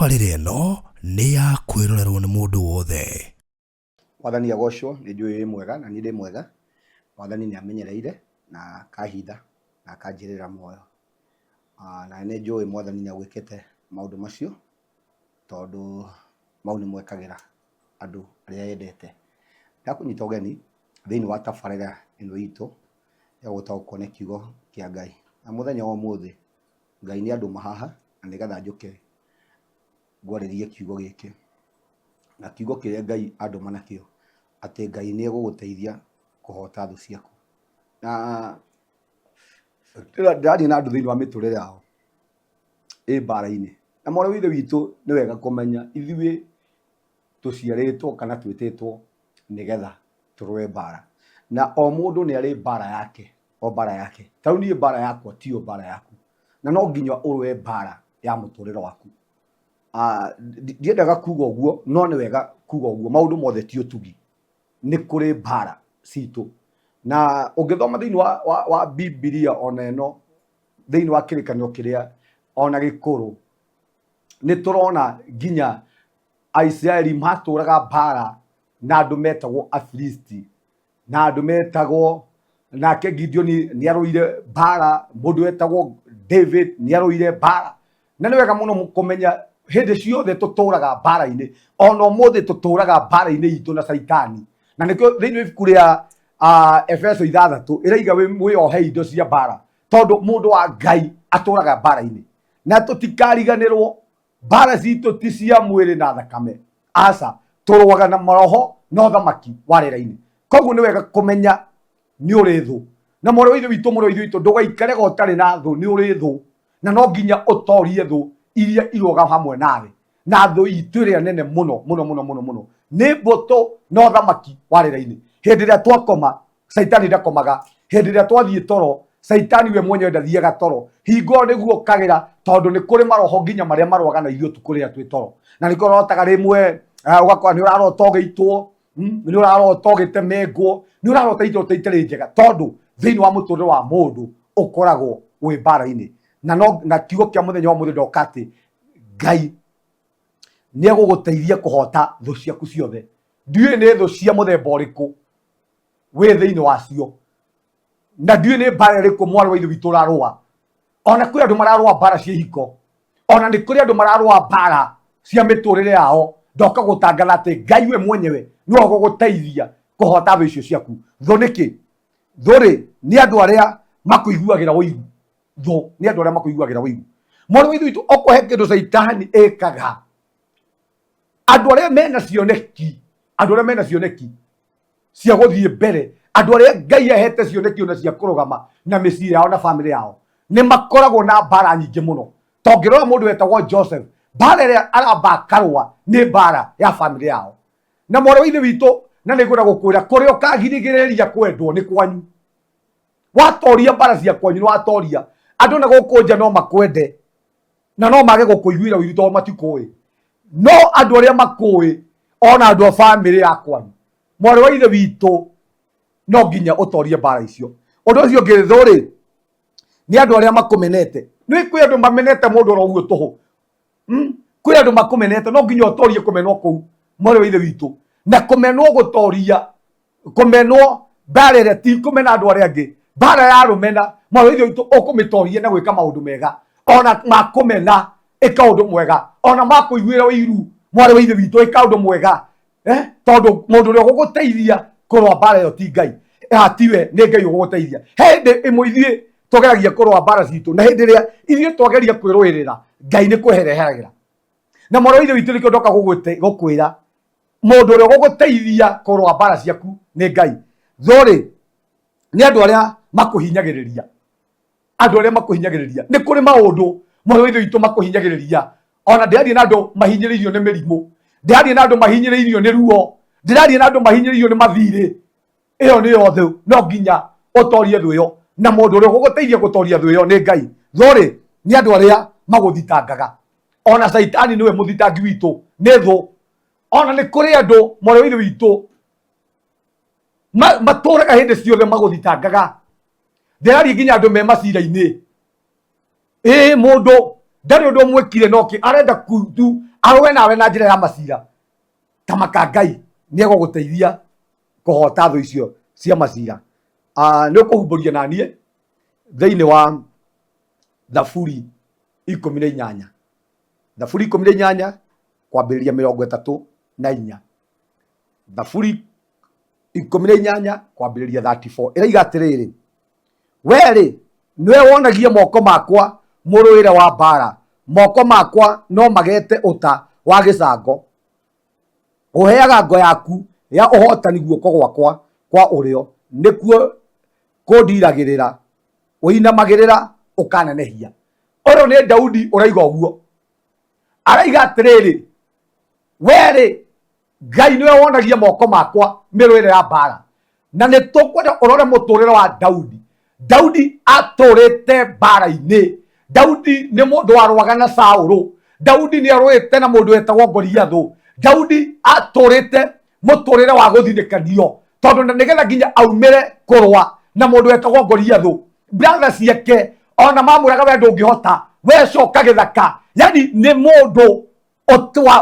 Tabarĩra ĩno nĩ ya kwĩrorerwo nĩ mũndũ wothe. Mwathani agocwo, nĩ njũĩ wĩ mwega na niĩ ndĩ mwega. Mwathani nĩ amenyereire na akahitha na akanjĩrĩra muoyo. Na nĩ njũĩ Mwathani nĩ agwĩkĩte maũndũ macio tondũ mau nĩmo ekagĩra andũ arĩa endete. Ndakũnyita ũgeni thĩinĩ wa tabarĩra ĩno itũ ya gũtaũkwo nĩ kiugo kĩa Ngai. Na mũthenya wa ũmũthĩ Ngai nĩ andũma haha na nĩgetha njũke ngwarĩrie kiugo gĩkĩ. Na kiugo kĩrĩa Ngai andũma nakĩo, atĩ Ngai nĩ egũgũteithia kũhota thũ ciaku. Na ndĩraria na andũ thĩinĩ wa mĩtũrĩre yao ĩ mbara-inĩ. Na mwarĩ wa ithe witũ nĩ wega kũmenya ithuĩ tũciarĩtwo kana twĩtĩtwo nĩgetha tũrũe mbara. Na o mũndũ nĩ arĩ mbara yake, o mbara yake. Ta rĩu niĩ mbara yakwa tiyo mbara yaku. Na no nginya ũrũe mbara ya mũtũrĩre waku. Ndiendaga kuga ũguo, no nĩ wega kuga ũguo, maũndũ mothe ti ũtugi. Nĩ kũrĩ mbara citũ. Na ũngĩthoma thĩinĩ wa Bibilia ona ĩno, thĩinĩ wa kĩrĩkanĩro kĩrĩa ona gĩkũrũ, nĩ tũrona nginya Aisiraeli matũraga mbara na andũ metagwo Afilisti, na andũ metagwo, nake Gideoni nĩ arũire mbara, mũndũ wetagwo David nĩ arũire mbara. Na nĩ wega mũno kũmenya hĩndĩ ciothe tũtũraga mbara-inĩ, ona ũmũthĩ tũtũraga mbara-inĩ itũ na Caitani. Na nĩkĩo thĩinĩ wa ibuku rĩa Efeso 6 ĩraiga wĩyohe indo cia mbara, tondũ mũndũ wa Ngai atũraga mbara-inĩ. Na tũtikariganĩrwo mbara citũ ti cia mwĩrĩ na thakame, aca, tũrũaga na maroho na ũthamaki wa rĩera-inĩ. Koguo nĩ wega kũmenya nĩ ũrĩ thũ. Na mwarĩ wa ithe witũ, mũrũ wa ithe witũ, ndũgaikarega ũtarĩ na thũ, nĩ ũrĩ thũ. Na no nginya ũtorie thũ iria irũaga hamwe nawe. Na thũ itũ ĩrĩa nene mũno mũno mũno mũno mũno nĩ mbũtũ na ũthamaki wa rĩera-inĩ. Hĩndĩ ĩrĩa twakoma, Caitani ndakomaga. Hĩndĩ ĩrĩa twathiĩ toro, Caitani we mwenyewe ndathiaga toro. Hingo ĩyo nĩguo okagĩra, tondũ nĩ kũrĩ maroho nginya marĩa marũaga na ithuĩ ũtukũ rĩrĩa twĩ toro. Na nĩkĩo ũrotaga rĩmwe, ũgakora nĩ ũrarota ũgĩitwo, nĩ ũrarota ũgĩtemengwo, nĩ ũrarota iroto itarĩ njega, tondũ thĩinĩ wa mũtũrĩre wa mũndũ ũkoragwo wĩ mbara-inĩ. Na no, na kiugo kĩa mũthenya wa ũmũthĩ ndoka atĩ Ngai nĩ egũgũteithia kũhota thũ ciaku ciothe. Ndiũĩ nĩ thũ cia mũthemba ũrĩkũ wĩ thĩinĩ wacio, na ndiũĩ nĩ mbara ĩrĩkũ mwarĩ wa ithe witũ ũrarũa. Ona kwĩ andũ mararũa mbara cia ihiko, ona nĩ kũrĩ andũ mararũa mbara cia mĩtũrĩre yao. Ndoka gũtangatha atĩ Ngai we mwenyewe nĩwe ũgũgũteithia kũhota thũ icio ciaku. Thũ nĩkĩ? Thũ rĩ, nĩ andũ arĩa makũiguagĩra ũiru. Thũ nĩ andũ arĩa makũiguagĩra ũiru. Mwarĩ wa ithe witũ, okorwo he kĩndũ Caitani ĩkaga, andũ arĩa mena cioneki, andũ arĩa mena cioneki cia gũthiĩ mbere, andũ arĩa Ngai ahete cioneki ona cia kũrũgama na mĩciĩ yao na bamĩrĩ yao, nĩ makoragwo na mbara nyingĩ mũno. Ta ũngĩrora mũndũ wetagwo Joseph, mbara ĩrĩa aramba akarũa nĩ mbara ya bamĩrĩ yao. Na mwarĩ wa ithe witũ, na nĩ ngwenda gũkwĩra, kũrĩa ũkagirĩrĩria kwendwo nĩ kwanyu. Watoria mbara cia kwanyu nĩ watoria. Andũ na gũkũ nja no makwende na no mage gũkũiguĩra ũiru tondũ matikũĩ, no andũ arĩa makũĩ ona andũ a bamĩrĩ ya kwanyu, mwarĩ wa ithe witũ, no nginya ũtorie mbara icio. Ũndũ ũcio ũngĩ, thũ rĩ, nĩ andũ arĩa makũmenete. Nĩ kwĩ andũ mamenete mũndũ oro ũguo tũhũ. Kwĩ andũ makũmenete, no nginya ũtorie kũmenwo kũu, mwarĩ wa ithe witũ. Na kũmenwo gũtoria kũmenwo mbara ĩrĩa ti kũmena andũ arĩa angĩ, mbara ya rũmena, mwarĩ wa ithe witũ, ũkũmĩtoria na gwĩka maũndũ mega. Ona makũmena, ĩka ũndũ mwega. Ona makũiguĩra ũiru, mwarĩ wa ithe witũ, ĩka ũndũ mwega. Tondũ mũndũ ũrĩa ũgũgũteithia kũrũa mbara ĩyo ti Ngai. Tiwe, nĩ Ngai ũgũgũteithia. He hĩndĩ ĩmwe ithuĩ tũgeragia kũrũa mbara citũ, na hĩndĩ ĩrĩa ithuĩ twageria kwĩrũĩrĩra, Ngai nĩ kwehereheragĩra. Na mwarĩ wa ithe witũ, nĩkĩo ndoka gũkwĩra, mũndũ ũrĩa ũgũgũteithia kũrũa mbara ciaku nĩ Ngai. Thũ rĩ, nĩ andũ arĩa makũhinyagĩrĩria. Andũ arĩa makũhinyagĩrĩria. Nĩ kũrĩ maũndũ mwarĩ wa ithe witũ makũhinyagĩrĩria. Ona ndĩraria na andũ mahinyĩrĩirio nĩ mĩrimũ, ndĩraria na andũ mahinyĩrĩirio nĩ ruo, ndĩraria na andũ mahinyĩrĩirio nĩ mathirĩ. Ĩyo nĩyo thũ, no nginya ũtorie thũ ĩyo. Na mũndũ ũrĩa ũgũgũteithia gũtoria thũ ĩyo nĩ Ngai. Thũ rĩ, nĩ andũ arĩa magũthitangaga. Ona Caitani nĩwe mũthitangi witũ, nĩ thũ. Ona nĩ kũrĩ andũ mwarĩ wa ithe witũ matũraga hĩndĩ ciothe magũthitangaga. Ndĩraria nginya andũ me macira-inĩ. Ĩĩ, mũndũ ndarĩ ũndũ ũmwĩkire, no kĩ arenda tu Arũe nawe na njĩra ya macira. Ta maka Ngai nĩ egũgũteithia kũhota thũ icio cia macira. Nĩ ũkũhumbũria na niĩ thĩinĩ wa Thaburi 18. Thaburi 18 kwambĩrĩria 34. Thaburi 18 kwambĩrĩria 34 ĩraiga atĩrĩrĩ, we-rĩ nĩwe wonagia moko makwa mũrũĩre wa mbara, moko makwa no magete ũta wa gĩcango. Ũheaga ngo yaku ya ũhotani guoko gwakwa kwa ũrĩo, nĩkuo kũndiragĩrĩra, ũinamagĩrĩra ũkanenehia. Ũyũ nĩ Daudi ũraiga ũguo, araiga atĩrĩrĩ, we-rĩ Ngai nĩwe wonagia moko makwa mĩrũĩre ya mbara. Na nĩ tũkwenda ũrore mũtũrĩre wa Daudi. Daudi atũrĩte mbara-inĩ. Daudi nĩ mũndũ warũaga na Saũlũ. Daudi nĩ arũĩte na mũndũ wetagwo Goliathũ. Daudi atũrĩte mũtũrĩre wa gũthinĩkanio, tondũ na nĩgetha nginya aumĩre kũrũa na mũndũ wetagwo Goliathũ, brother ciake ona mamwĩraga we ndũngĩhota, we coka gĩthaka. Yani nĩ mũndũ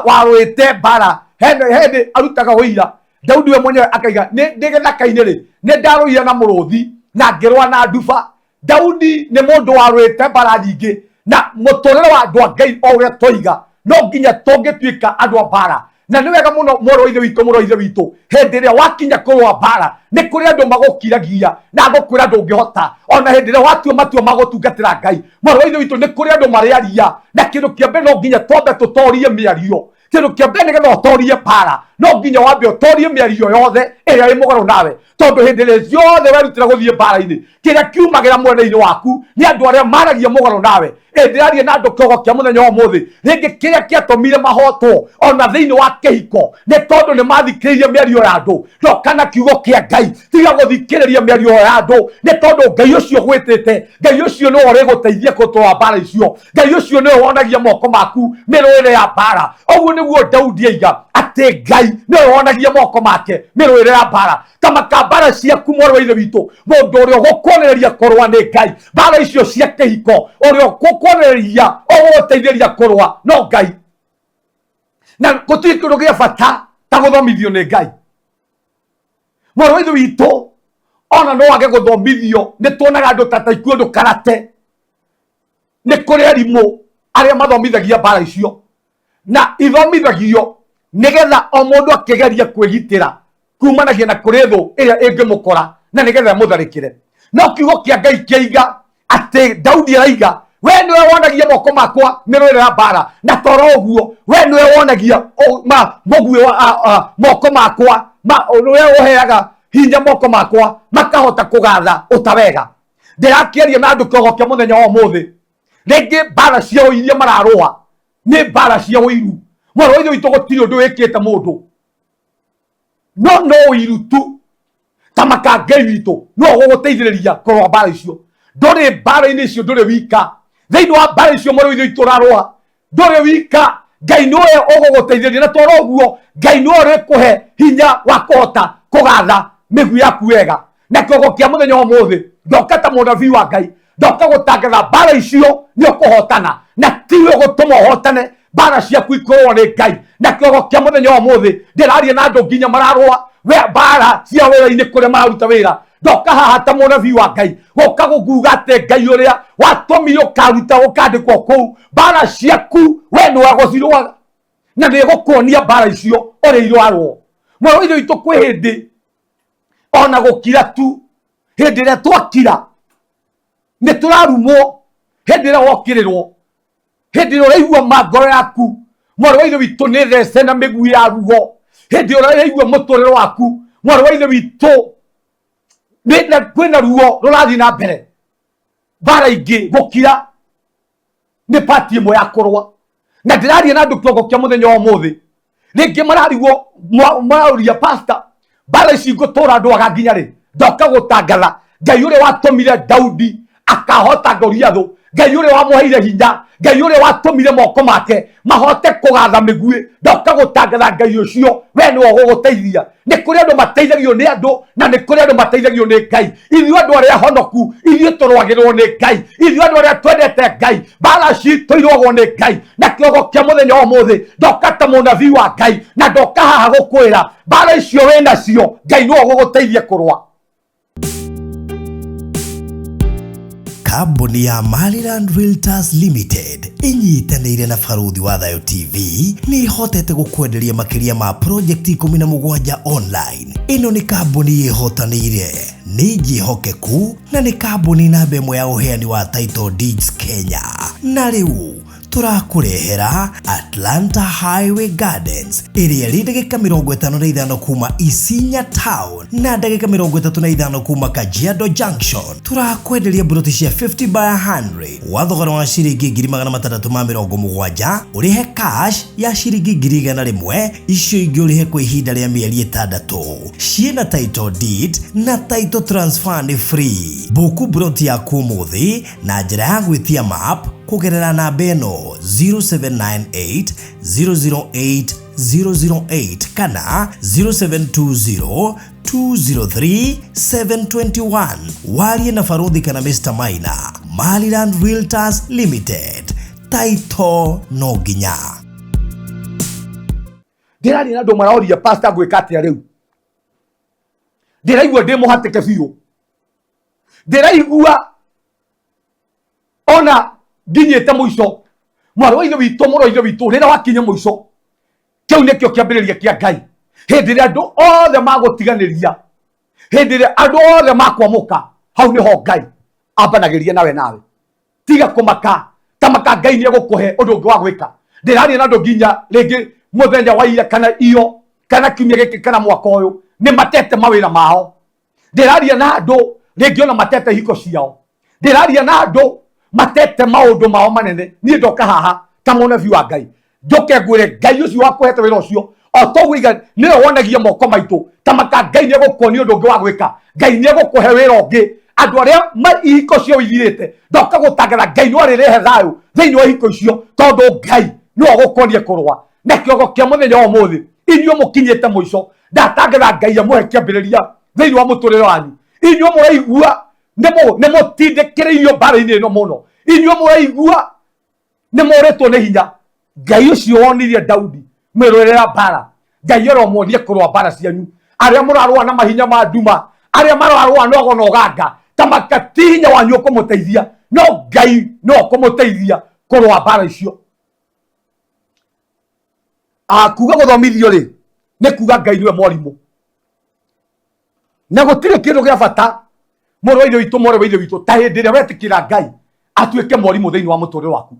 warũĩte mbara. Hĩndĩ arutaga ũira Daudi we mwenyewe akaiga nĩ ndĩ gĩthaka-inĩ rĩ, nĩ ndarũire na mũrũthi na ngĩrũa na nduba. Daudi nĩ mũndũ warũĩte mbara nyingĩ, na mũtũrĩre wa andũ a Ngai o ũrĩa twoiga no nginya tũngĩtuĩka andũ a mbara. Na nĩ wega mũno mũrũ wa ithe witũ, mũrũ wa ithe witũ, hĩndĩ ĩrĩa wakinya kũrũa mbara nĩ kũrĩ andũ magũkiragia na ngũkwĩra ndũngĩhota. Ona hĩndĩ ĩrĩa watua matua ma gũtungatĩra Ngai, mũrũ wa ithe witũ, nĩ kũrĩ andũ marĩaria, na kĩndũ kĩa mbere no nginya twambe tũtorie mĩario. Kĩndũ kĩa mbere nĩgetha ũtorie mbara no nginya wambe ũtorie mĩario yothe ĩrĩa ĩ mũgarũ nawe, tondũ hĩndĩ ĩrĩa ciothe werutĩra gũthiĩ mbara-inĩ, kĩrĩa kiumagĩra mwena-inĩ waku nĩ andũ arĩa maragia mũgarũ nawe. Ndĩraria na andũ kĩogo kĩa mũthenya wa ũmũthĩ, rĩngĩ kĩrĩa kĩatũmire mahotwo ona thĩinĩ wa kĩhiko nĩ tondũ nĩ mathikĩrĩirie mĩario ya andũ. Ndoka na kiugo kĩa Ngai, tiga gũthikĩrĩria mĩario ya andũ, nĩ tondũ Ngai ũcio ũgwĩtĩte, Ngai ũcio nĩwe ũrĩgũteithia kũtũra mbara icio. Ngai ũcio nĩwe wonagia moko maku mĩrũĩre ya mbara. Ũguo nĩguo Daudi aiga atĩ Ngai nĩwe wonagia moko make mĩrũĩre ya mbara. Ta maka mbara ciaku mwarĩ wa ithe witũ, mũndũ ũrĩa ũgũkuonereria kũrũa nĩ Ngai. Mbara icio cia kĩhiko, ũrĩa ũgũkuonereria ũgũgũteithĩria kũrũa no Ngai. Na gũtirĩ kĩndũ gĩa bata ta gũthomithio nĩ Ngai. Mwarĩ wa ithe witũ, ona no age gũthomithio, nĩ tuonaga andũ ta taekwondo, karate, nĩ kũrĩ arimũ arĩa mathomithagia mbara icio, na ithomithagio nĩgetha o mũndũ akĩgeria kwĩgitĩra kumanagia na kũrĩ thũ ĩrĩa ĩngĩmũkora na nĩgetha ĩmũtharĩkĩre. No kiugo kĩa Ngai kĩaiga atĩ Daudi araiga, we nĩwe wonagia moko makwa mĩrũĩre ya mbara, na toro ũguo we nĩwe wonagia mũguĩ wa moko makwa, nĩwe ũheaga hinya moko makwa makahota kũgatha ũta wega. Ndĩrakĩaria na andũ kĩogo kĩa mũthenya wa ũmũthĩ, rĩngĩ mbara ciao iria mararũa nĩ mbara cia ũiru. Mwarĩ wa ithe witũ, gũtirĩ ũndũ wĩkĩte mũndũ, no no ũiru tu. Ta maka Ngai witũ no ũgũgũteithĩrĩria kũrũa mbara icio. Ndũrĩ mbara-inĩ icio, ndũrĩ wika thĩinĩ wa mbara icio. Mwarĩ wa ithe witũ ũrarũa, ndũrĩ wika. Ngai nĩwe ũgũgũteithĩrĩria, na toro ũguo Ngai nĩwe ũrĩkũhe hinya wa kũhota kũgatha mĩguĩ yaku wega. Na kĩogo kĩa mũthenya wa ũmũthĩ, ndoka ta mũnabii wa Ngai, ndoka gũtangatha mbara icio nĩ ũkũhotana, na tiwe ũgũtũma ũhotane, mbara ciaku ikorwo nĩ Ngai. Na kĩogo kĩa mũthenya wa ũmũthĩ, ndĩraria na andũ nginya mararũa we mbara cia wĩra-inĩ kũrĩa mararuta wĩra. Ndoka haha ta mũnabii wa Ngai gũka gũkuga atĩ Ngai ũrĩa watũmire ũkaruta ũkandĩkwo kũu, mbara ciaku we nĩwe gũcirũaga, na nĩ gũkuonia mbara icio ũrĩa irwarwo. Mwarĩ wa ithe witũ, kwĩ hĩndĩ ona gũkira tu, hĩndĩ ĩrĩa twakira nĩ tũrarumwo, hĩndĩ ĩrĩa wokĩrĩrwo, hĩndĩ ĩrĩa ũraigua ma ngoro yaku, mwarĩ wa ithe witũ, nĩ thece na mĩguĩ ya ruo, hĩndĩ ĩrĩa ũraigua mũtũrĩre waku, mwarĩ wa ithe witũ, kwĩna ruo rũrathiĩ na mbere. Mbara ingĩ gũkira nĩ pati ĩmwe ya kũrũa. Na ndĩraria na andũ kĩongo kĩa mũthenya wa ũmũthĩ, rĩngĩ mararigwo, marauria pastor, mbara ici ngũtũra ndũaga nginya rĩ? Ndoka gũtangatha Ngai ũrĩa watũmire Daudi akahota Goliathũ, Ngai ũrĩa wamũheire hinya, Ngai ũrĩa watũmire moko make mahote kũgatha mĩguĩ, ndoka gũtangatha Ngai ũcio we nĩwe ũgũgũteithia. Nĩ kũrĩ andũ mateithagio nĩ andũ na nĩ kũrĩ andũ mateithagio nĩ Ngai. Ithuĩ andũ arĩa honoku, ithuĩ tũrũagĩrĩrwo nĩ Ngai. Ithuĩ andũ arĩa twendete Ngai, mbara citũ irũagwo nĩ Ngai. Na kĩrogo kĩa mũthenya wa ũmũthĩ ndoka ta mũnabii wa Ngai, na ndoka haha gũkwĩra mbara icio wĩ nacio Ngai nĩwe ũgũgũteithia kũrũa. Kambuni ya Maryland Realtors Limited ĩnyitanĩire na Barũthi wa Thayũ TV nĩ ĩhotete gũkwenderia makĩria ma project 17 online. Ĩno nĩ kambuni ĩhotanĩire, nĩ njĩhokeku na nĩ kambuni namba ĩmwe ya ũheani wa title deeds Kenya. Na rĩu tũrakũrehera Atlanta Highway Gardens ĩrĩa ĩrĩ ndagĩka 55 kuma Isinya Town na ndagĩka 35 kuma Kajiado Junction. Tũrakwenderia mburoti cia 50 by 100 wa thogora wa ciringi 670,000, ũrĩhe cash ya ciringi 100,000, icio ingĩ ũrĩhe kwa ihinda rĩa mĩeri 6. Ciĩna title deed na title transfer nĩ free. Buku mburoti yaku ũmũthĩ na njĩra ya gwĩtia map kũgerera namba ĩno 0798 008 008 kana 0720 203 721. Warie na Barũthi kana Mr. Maina. Maryland Realtors Limited. Title no nginya. Ndĩraria na andũ maroria pastor ngwĩka atĩa rĩu. Ndĩraigua ndĩ mũhatĩke biũ. Ndĩraigua ona nginyĩte mũico. Mwarĩ wa ithe witũ, mũrũ wa ithe witũ, rĩrĩa wakinya mũico, kĩu nĩkĩo kĩambĩrĩria kĩa Ngai. Hĩndĩ ĩrĩa andũ othe magũtiganĩria, hĩndĩ ĩrĩa andũ othe makwamũka, hau nĩho Ngai ambanagĩria nawe nawe. Tiga kũmaka, tamaka Ngai nĩ egũkũhe ũndũ ũngĩ wa gwĩka. Ndĩraria na andũ nginya rĩngĩ mũthenya wa ira kana iyo kana kiumia gĩkĩ kana mwaka ũyũ nĩ matete mawĩra mao. Ndĩraria na andũ rĩngĩ ona matete hiko ciao. Ndĩraria na andũ matete maũndũ mao manene. Niĩ ndoka haha ta mũnabii wa Ngai, njoke ngwĩre Ngai ũcio wakũhete wĩra ũcio o toguo iga nĩwe wonagia moko maitũ. Tamaka Ngai nĩ egũkuonia ũndũ ũngĩ wa gwĩka. Ngai nĩ egũkũhe wĩra ũngĩ. Andũ arĩa ihiko ciao ithirĩte, ndoka gũtangatha Ngai no arĩrehe thayũ thĩinĩ wa ihiko icio, tondũ Ngai nĩwe ũgũkuonia kũrũa. Na kĩogo kĩa mũthenya wa ũmũthĩ, inyuĩ mũkinyĩte mũico, ndatangatha Ngai amũhe kĩambĩrĩria thĩinĩ wa mũtũrĩre wanyu. Inyuĩ mũraigua nĩ mũtindĩkĩrĩirio mbara-inĩ ĩno mũno. Inyuĩ mũraigua nĩ mũrĩtwo nĩ hinya. Ngai ũcio wonirie Daudi mwĩrũĩrĩra mbara, Ngai aromuonia kũrũa mbara cianyu. Arĩa mũrarũa na mahinya ma nduma, arĩa mararũa na ũgo na ũganga, ta makati hinya wanyu ũkũmũteithia, no Ngai no ũkũmũteithia kũrũa mbara icio. Kuga gũthomithio rĩ, nĩ kuga Ngai nĩwe mwarimũ. Na gũtirĩ kĩndũ gĩa bata mũrũ wa ithe witũ, mwarĩ wa ithe witũ, ta hĩndĩ ĩrĩa wetĩkĩra Ngai atuĩke mwarimũ thĩinĩ wa mũtũrĩre waku.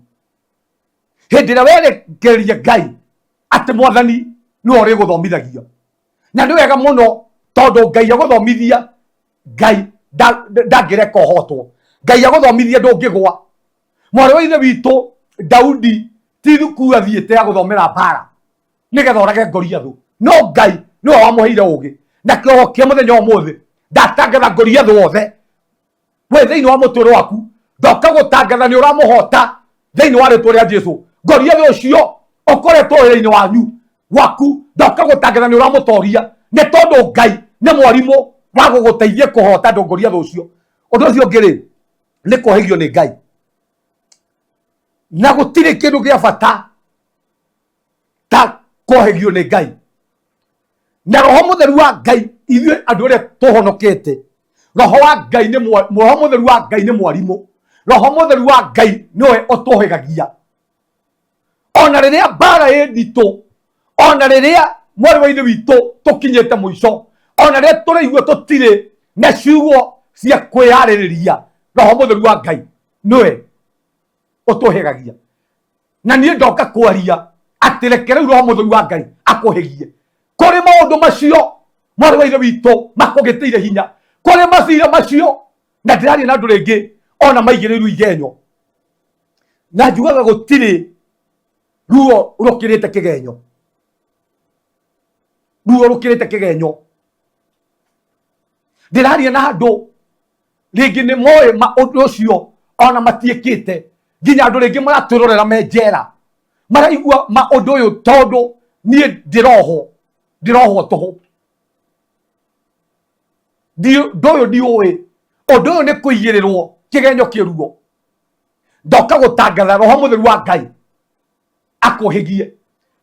Hĩndĩ ĩrĩa werekereria Ngai atĩ mwathani nĩwe ũrĩgũthomithagia. Na nĩ wega mũno tondũ Ngai agũthomithia, Ngai ndangĩreka ũhotwo. Ngai agũthomithia ndũngĩgwa. Mwarĩ wa ithe witũ Daudi ti thukuru athiĩte ya gũthomera mbara nĩgetha orage Goliathũ, no Ngai nĩwe wamũheire ũgĩ. Na kĩoho kĩa mũthenya wa ũmũthĩ, ndatangatha Goliathũ wothe we thĩinĩ wa mũtũrĩre waku. Ndoka gũtangatha nĩ ũramũhota thĩinĩ wa rĩtwa rĩa Jesũ. Goliathũ ũcio ũkoretwo wĩra-inĩ wanyu waku, ndoka gũtangatha nĩ ũramũtoria, nĩ tondũ Ngai nĩ mwarimũ wa gũgũteithia kũhota andũ Goliathũ ũcio. Ũndũ ũcio ũngĩ rĩ, nĩ kũhĩgio nĩ Ngai. Na gũtirĩ kĩndũ gĩa bata ta kũhĩgio nĩ Ngai. Na Roho Mũtheru wa Ngai, ithuĩ andũ arĩa tũhonokete, Roho wa Ngai nĩ Roho Mũtheru wa Ngai nĩ mwarimũ. Roho Mũtheru wa Ngai nĩwe ũtũhĩgagia. Ona rĩrĩa mbara ĩ nditũ, ona rĩrĩa mwarĩ wa ithe witũ tũkinyĩte mũico, ona rĩrĩa tũraigua tũtirĩ na ciugo cia kwĩyarĩrĩria, Roho Mũtheru wa Ngai nĩwe ũtũhĩgagia. Na niĩ ndoka kwaria atĩ reke rĩu Roho Mũtheru wa Ngai akũhĩgie kũrĩ maũndũ macio mwarĩ wa ithe witũ makũgĩtĩire hinya, kũrĩ macira macio. Na ndĩraria na andũ rĩngĩ ona maigĩrĩirwo igenyo, na njugaga gũtirĩ ruo rũkĩrĩte kĩgenyo, ruo rũkĩrĩte kĩgenyo. Ndĩraria na andũ rĩngĩ nĩ moĩ ũndũ ũcio ona matiĩkĩte. Nginya andũ rĩngĩ maratwĩrorera me njera maraigua ma ũndũ ũyũ, tondũ niĩ ndĩrohwo, ndĩrohwo tũhũ. Ũndũ ũyũ ndiũĩ, ũndũ ũyũ nĩ kũigĩrĩrwo kĩgenyo kĩruo. Ndoka gũtangatha Roho Mũtheru wa Ngai akũhĩgie.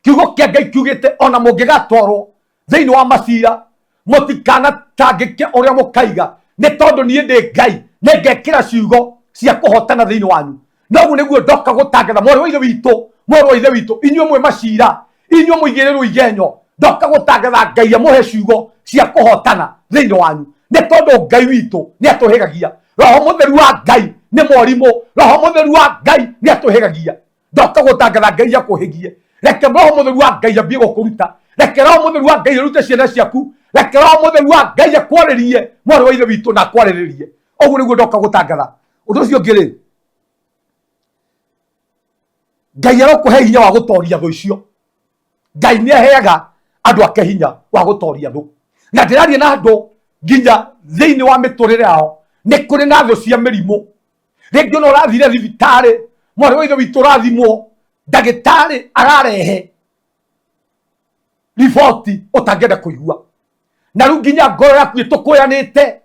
Kiugo kĩa Ngai kiugĩte ona mũngĩgatwarwo thĩinĩ wa macira, mũtikanatangĩke ũrĩa mũkaiga, nĩ tondũ niĩ ndĩ Ngai, nĩngekĩra ciugo cia kũhotana thĩinĩ wanyu. Noguo nĩguo ndoka gũtangatha, mwarĩ wa ithe witũ, mwarĩ wa ithe witũ, inyuĩ mwĩ macira, inyuĩ mũigĩrĩrwo igenyo, ndoka gũtangatha Ngai amũhe ciugo cia kũhotana thĩinĩ wanyu, nĩ tondũ Ngai witũ nĩ atũhĩgagia. Roho Mũtheru wa Ngai nĩ mwarimũ, Roho Mũtheru wa Ngai nĩ atũhĩgagia. Ndoka gũtangatha Ngai akũhĩgie. Reke Roho Mũtheru wa Ngai ambie gũkũruta, reke Roho Mũtheru wa Ngai arute ciana ciaku, reke Roho Mũtheru wa Ngai akwarĩrie, mwarĩ wa ithe witũ, na akwarĩrĩrie. Ũguo nĩguo ndoka gũtangatha. Ũndũ ũcio ũngĩ rĩ, Ngai arokũhe hinya wa gũtoria thũ icio. Ngai nĩ aheaga andũ ake hinya wa gũtoria thũ, na ndĩraria na andũ nginya thĩinĩ wa mĩtũrĩre yao nĩ kũrĩ na thũ cia mĩrimũ. Rĩngĩ ona ũrathire thibitarĩ, mwarĩ wa ithe witũ, ũrathimwo, ndagĩtarĩ ararehe riboti ũtangĩenda kũigua, na rĩu nginya ngoro yaku ĩtũkũyanĩte,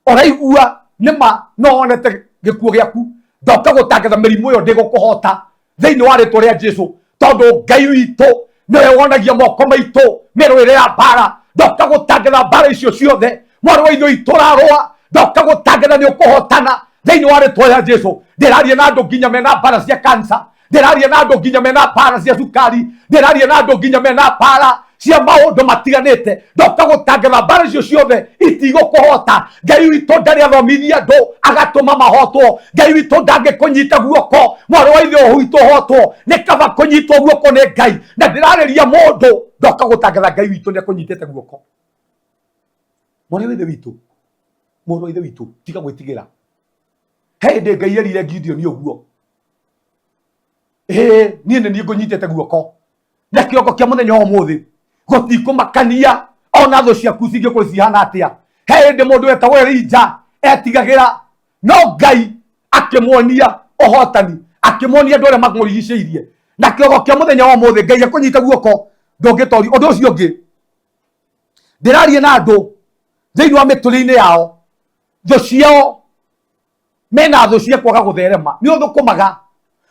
ũraigua nĩma no wonete gĩkuũ gĩaku. Ndoka gũtangatha mĩrimũ ĩyo ndĩgũkũhota thĩinĩ wa rĩtwa rĩa Jesu, tondũ Ngai witũ nĩwe wonagia moko maitũ mĩrũĩre ya mbara. Ndoka gũtangatha mbara icio ciothe, mwarĩ wa ithe witũ ũrarũa, ndoka gũtangatha nĩ ũkũhotana thĩinĩ wa rĩtwa rĩa Jesu. Ndĩraria na andũ nginya mena mbara cia kansa, ndĩraria na andũ nginya mena mbara cia cukari, ndĩraria na andũ nginya mena mbara cia maũndũ matiganĩte. Ndoka gũtangatha mbara icio ciothe itigũkũhota. Ngai witũ ndarĩ athomithia andũ agatũma mahotwo. Ngai witũ ndangĩkũnyita guoko, mwarĩ wa ithe witũ, ũhotwo. Nĩ kaba kũnyitwo guoko nĩ Ngai. Na ndĩrarĩria mũndũ, ndoka gũtangatha Ngai witũ nĩ akũnyitĩte guoko, mwarĩ wa ithe witũ, mwarĩ wa ithe witũ, tiga gwĩtigĩra. He hĩndĩ Ngai erire Gideoni ũguo, ĩĩ niĩ nĩ niĩ ngũnyitĩte guoko. Na kĩroko kĩa mũthenya wa ũmũthĩ, gũtikũmakania ona thũ ciaku cingĩkorwo cihana atĩa. He hĩndĩ mũndũ wetagwo Elija etigagĩra, no Ngai akĩmuonia ũhotani, akĩmuonia andũ arĩa mamũrigicĩirie. Na kĩroko kĩa mũthenya wa ũmũthĩ, Ngai akũnyita guoko, ndũngĩtorio. Ũndũ ũcio ũngĩ, ndĩraria na andũ thĩinĩ wa mĩtũrĩre-inĩ yao, thũ ciao, mena thũ cia kwaga gũtherema. Nĩ ũthũkũmaga,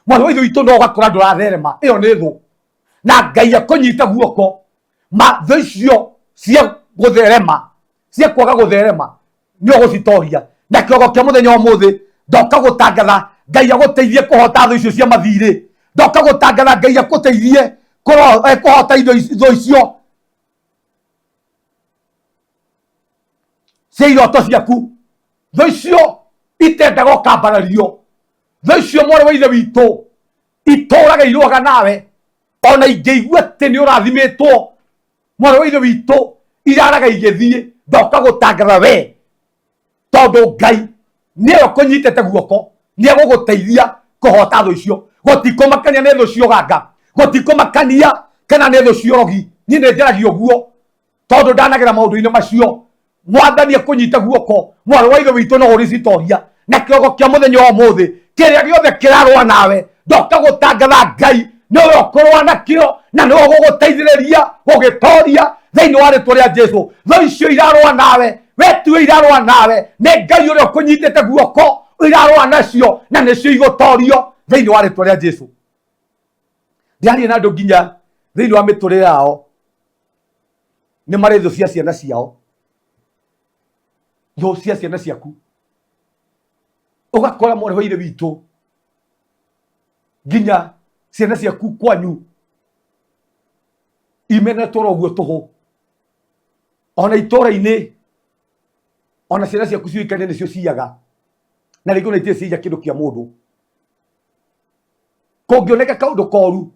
mwarĩ wa ithe witũ, no ũgakora ndũratherema, ĩyo nĩ thũ. Na Ngai akũnyita guoko, ma thũ icio cia gũtherema, cia kwaga gũtherema, nĩ ũgũcitoria. Na kĩrogo kĩa mũthenya wa ũmũthĩ, ndoka gũtangatha Ngai agũteithie kũhota thũ icio cia mathirĩ. Ndoka gũtangatha Ngai akũteithie kũhota indo thũ icio cia iroto ciaku, thũ icio itendaga ũkambarario, thũ icio, mwarĩ wa ithe witũ, itũraga irũaga nawe. Ona ingĩigua atĩ nĩ ũrathimĩtwo, mwarĩ wa ithe witũ, iraraga igĩthiĩ. Ndoka gũtangatha we, tondũ Ngai nĩwe ũkũnyitĩte guoko, nĩ egũgũteithia kũhota thũ icio. Gũtikũmakania nĩ thũ cia ũganga, gũtikũmakania kana nĩ thũ cia ũrogi. Niĩ nĩ njaragia ũguo tondũ ndanagera maũndũ-inĩ macio. Mwathani akũnyita guoko, mwarĩ wa ithe witũ, no ũrĩcitoria. Na kĩrogo kĩa mũthenya wa ũmũthĩ, kĩrĩa gĩothe kĩrarũa nawe, ndoka gũtangatha Ngai nĩwe ũkũrũa nakĩo na nĩwe ũgũgũteithĩrĩria gũgĩtoria thĩinĩ wa rĩtwa rĩa Jesu. Thũ icio irarũa nawe, we tiwe irarũa nawe, nĩ Ngai ũrĩa ũkũnyitĩte guoko irarũa nacio, na nĩcio igũtorio thĩinĩ wa rĩtwa rĩa Jesu. Ndĩraria na andũ nginya thĩinĩ wa mĩtũrĩre yao nĩ marĩ thũ cia ciana ciao, thũ cia ciana ciaku. Ũgakora, mwarĩ wa ithe witũ, nginya ciana ciaku kwanyu imenetwo oro ũguo tũhũ, ona itũra-inĩ, ona ciana ciaku ciũĩkaine nĩcio ciaga, na rĩngĩ ona itirĩ ciaiya kĩndũ kĩa mũndũ. Kũngĩoneka kaũndũ koru,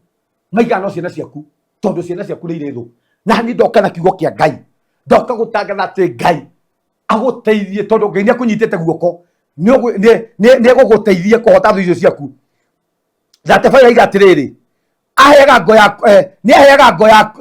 maigana no ciana ciaku, tondũ ciana ciaku nĩ irĩ thũ. Na niĩ ndoka na kiugo kĩa Ngai, ndoka gũtangatha atĩ Ngai agũteithie, tondũ Ngai nĩ akũnyitĩte guoko, nĩ egũgũteithia kũhota thũ icio ciaku. 35 aiga atĩrĩrĩ, aheaga ngo yaku, nĩ aheaga ngo yaku,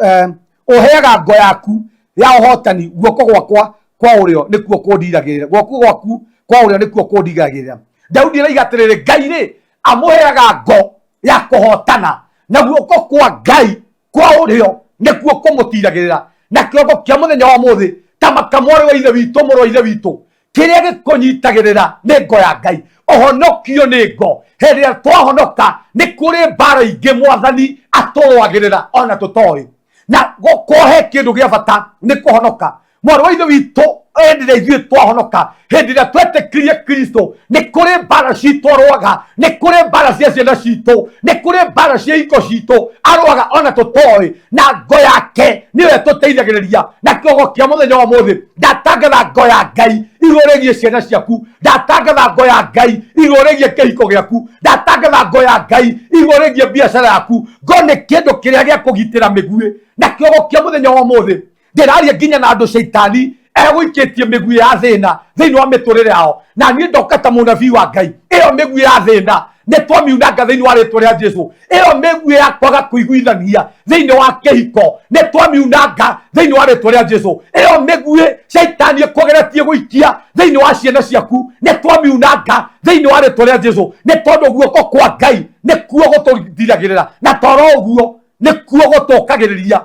ũheaga ngo yaku ya ũhotani. Guoko gwakwa kwa ũrĩo nĩkuo kũndiragĩrĩra, guoko gwaku kwa ũrĩo nĩkuo kũndiragĩrĩra. Daudi araiga atĩrĩrĩ, Ngai rĩ Amũheaga ngo ya kũhotana, na guoko kwa Ngai kwa ũrĩo nĩkuo kũmũtiragĩrĩra. Na kĩongo kĩa mũthenya wa mũthĩ, ta maka mwarĩ wa ithe witũ, mũrũ wa ithe witũ, kĩrĩa gĩkũnyitagĩrĩra nĩ ngo ya Ngai. Ũhonokio nĩ ngo. Hĩndĩ ĩrĩa twahonoka, nĩ kũrĩ mbara ingĩ Mwathani atũrũagĩrĩra ona tũtoĩ. Na gũkorwo he kĩndũ gĩa bata nĩ kũhonoka. Mwarĩ wa ithe witũ, hĩndĩ ĩrĩa ithuĩ twahonoka, hĩndĩ ĩrĩa twetĩkirie Kristo, nĩ kũrĩ mbara citũ arũaga, nĩ kũrĩ mbara cia ciana citũ, nĩ kũrĩ mbara cia iko citũ arũaga ona tũtoĩ, na ngo yake nĩyo ĩtũteithagĩrĩria. Na kĩogo kĩa mũthenya wa mũthĩ, ndatangatha ngo ya Ngai igũrũ rĩgiĩ ciana ciaku, ndatangatha ngo ya Ngai igũrũ rĩgiĩ kĩhiko gĩaku, ndatangatha ngo ya Ngai igũrũ rĩgiĩ biacara yaku. Ngo nĩ kĩndũ kĩrĩa gĩa kũgitĩra mĩguĩ. Na kĩogo kĩa mũthenya wa ũmũthĩ, ndĩraria nginya na andũ caitani egũikĩtie mĩguĩ ya thĩna thĩinĩ wa mĩtũrĩre yao, na niĩ ndoka ta mũnabii wa Ngai, ĩyo mĩguĩ ya thĩna nĩ twamiunanga thĩinĩ wa rĩtwa rĩa Jesu. Ĩyo mĩguĩ ya kwaga kũiguithania thĩinĩ wa kĩhiko nĩ twamiunanga thĩinĩ wa rĩtwa rĩa Jesu. Ĩyo mĩguĩ caitani ĩkũgeretie gũikia thĩinĩ wa ciana ciaku nĩ twamiunanga thĩinĩ wa rĩtwa rĩa Jesu, nĩ tondũ guoko kwa Ngai nĩkuo gũtũtiragĩrĩra, na toro ũguo nĩkuo gũtũkagĩrĩria.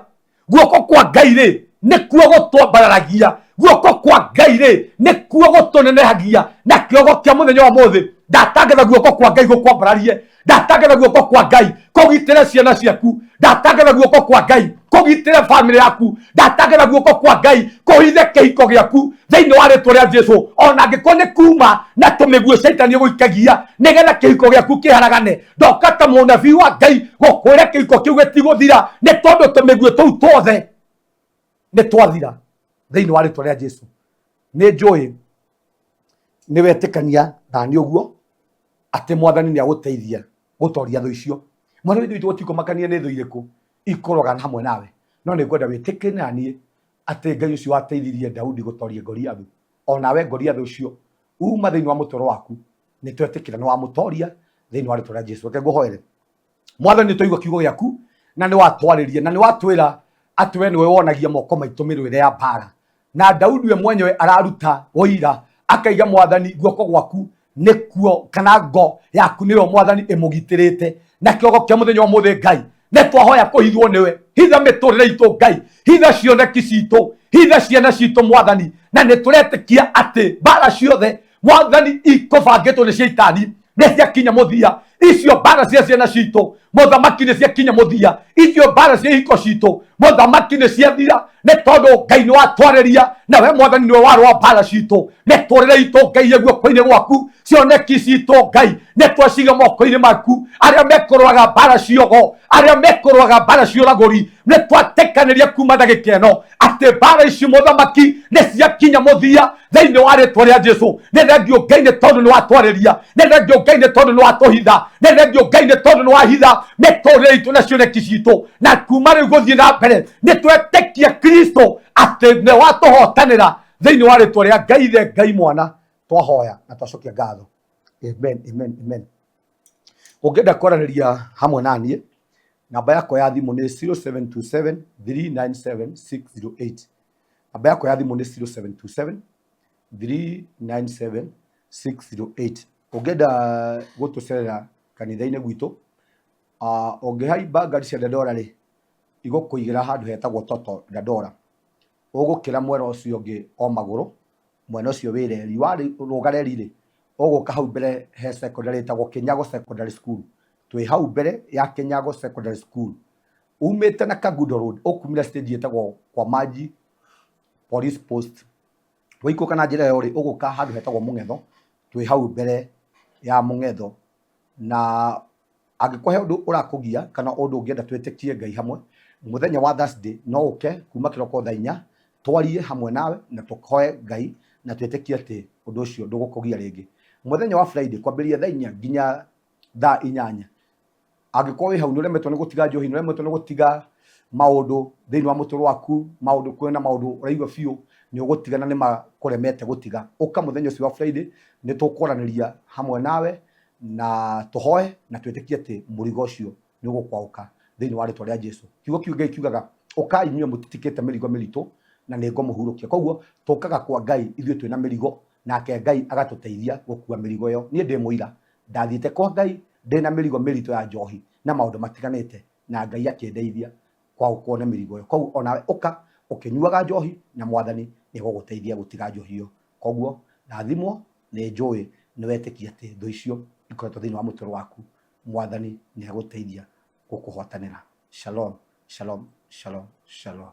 Guoko kwa Ngai rĩ nĩkuo gũtwambararagia, guoko kwa Ngai rĩ nĩkuo gũtũnenehagia. Na kĩogo kĩa mũthenya wa mũthĩ, ndatangatha guoko kwa Ngai gũkwambararie, ndatangatha guoko kwa Ngai kũgitĩre ciana ciaku, ndatangatha guoko kwa Ngai kũgitĩre bamĩrĩ yaku, ndatangatha guoko kwa Ngai kũhithe kĩhiko gĩaku thĩinĩ wa rĩtwa rĩa Jesu. Ona angĩkorwo nĩ kuma na tũmĩguĩ caitani ĩgũikagia nĩgetha kĩhiko gĩaku kĩharagane, ndoka ta mũnabii wa Ngai gũkwĩra kĩhiko kĩu gĩtigũthira, nĩ tondũ tũmĩguĩ tũu tuothe nĩ twathira thĩinĩ wa rĩtwa rĩa Jesu. Nĩ njũĩ nĩ wetĩkania na niĩ ũguo atĩ Mwathani nĩ agũteithia gũtoria thũ icio. Mwana witũ gũtikũmakania nĩ thũ irĩkũ ikũrũgana hamwe nawe, no nĩ ngwenda wĩtĩkanie na niĩ atĩ Ngai ũcio wateithirie Daudi gũtoria Goliathu, onawe Goliathu ũcio uma thĩinĩ wa mũtũrĩre waku, nĩ twetĩkĩra nĩ wamũtoria thĩinĩ wa rĩtwa rĩa Jesu. Reke ngũhoere. Mwathani, nĩ twaigua kiugo gĩaku na nĩ watwarĩria na nĩ watwĩra atĩ we nĩwe wonagia moko maitũ mĩrũĩre ya mbara, na Daudi we mwenyewe araruta ũira akaiga, Mwathani, guoko gwaku nĩkuo kana ngo yaku nĩyo Mwathani ĩmũgitĩrĩte. Na kĩogo kĩa mũthenya wa ũmũthĩ, Ngai, nĩ twahoya kũhithwo nĩwe. Hitha mĩtũrĩre itũ Ngai, hitha cioneki citũ, hitha ciana citũ Mwathani, na nĩ tũretĩkia atĩ mbara ciothe Mwathani ikũbangĩtwo nĩ caitani nĩ ciakinya mũthia. Icio mbara cia ciana citũ Mũthamaki nĩ ciakinya mũthia, icio mbara cia ihiko citũ Mũthamaki nĩ ciathira, nĩ tondũ Ngai nĩ watwarĩria, na we Mwathani nĩwe warũa mbara citũ. Mĩtũrĩre itũ Ngai ĩ guoko-inĩ gwaku, cioneki citũ Ngai nĩ twaciga moko-inĩ maku. Arĩa mekũrũaga mbara ciogo, arĩa mekũrũaga mbara ciũragũri, nĩ twatĩkanĩria kuma ndagĩka ĩno atĩ mbara ici Mũthamaki nĩ ciakinya mũthia thĩinĩ wa rĩtwa rĩa Jesu. Nĩ thengio Ngai nĩ tondũ nĩ watwarĩria, nĩ thengio Ngai nĩ tondũ nĩ watũhitha, nĩ thengio Ngai nĩ tondũ nĩ wahitha mĩtũrĩre itũ na cioneki citũ. Na kuma rĩu gũthiĩ na mbere nĩ twetĩkia Kristo atĩ nĩ watũhotanĩra thĩinĩ wa rĩtwa rĩa Ngai Ithe, Ngai Mwana, twahoya na twacokia ngatho. Amen, amen, amen. Ũngĩenda kwaranĩria hamwe na niĩ, namba yakwa ya thimũ nĩ 0727 397 608. Namba yakwa ya thimũ nĩ 0727 397 608. Ũngĩenda gũtũcerera kanitha-inĩ gwitũ, ũngĩhaimba ngari cia Dandora rĩ, igũkũigĩra handũ hetagwo Toto Dandora. Ũgũkĩra mwena ũcio ũngĩ o magũrũ, mwena ũcio wĩ reri. Warũga reri rĩ, ũgũka hau mbere he secondary ĩtagwo Kĩnyago Secondary School. Twĩ hau mbere ya Kĩnyago Secondary School. Umĩte na Kangundo Road, ũkumĩra stage ĩtagwo kwa Maji Police Post. Waikũrũka na njĩra ĩyo rĩ, ũgũka handũ hetagwo Mũng'etho, twĩ hau mbere ya Mũng'etho. Na angĩkorwo he ũndũ ũrakũgia kana ũndũ ũngĩenda twĩtĩkie Ngai hamwe, mũthenya wa Thursday no ũke kuma kĩroko thaa inya, twarie hamwe nawe na tũhoe Ngai na twĩtĩkie atĩ ũndũ ũcio ndũgũkũgia rĩngĩ. Mũthenya wa Friday kwambĩrĩria thaa inya nginya thaa inyanya, angĩkorwo wĩ hau nĩ ũremetwo nĩ gũtiga njohi, nĩ ũremetwo nĩ gũtiga maũndũ thĩinĩ wa mũtũrĩre waku, maũndũ kwĩna maũndũ ũraigua biũ nĩ ũgũtiga na nĩ makũremete gũtiga, ũka mũthenya ũcio wa Friday, nĩ tũkwaranĩria hamwe nawe na tũhoe na twĩtĩkie atĩ mũrigo ũcio nĩ ũgũkwaũka thĩinĩ wa rĩtwa rĩa Jesu. Kiugo kĩu Ngai kiugaga, ũkai inyuĩ mũtitikĩte mĩrigo mĩritũ na nĩ ngũmũhurũkia. Koguo tũkaga kwa Ngai ithuĩ twĩna mĩrigo, nake Ngai agatũteithia gũkua mĩrigo ĩyo. Niĩ ndĩ mũira, ndathiĩte kwa Ngai Ndĩna mĩrigo mĩritũ ya njohi na maũndũ matiganĩte, na Ngai akĩndeithia kwaũkwo na mĩrigo ĩyo. Koguo onawe ũka ũkĩnyuaga njohi na Mwathani nĩ egũgũteithia gũtiga njohi ĩyo. Koguo rathimwo, nĩ njũĩ nĩ wetĩkia atĩ thũ icio ikoretwo thĩinĩ wa mũtũrĩre waku, Mwathani nĩ egũteithia gũkũhotanĩra. Shalom, shalom, shalom, shalom.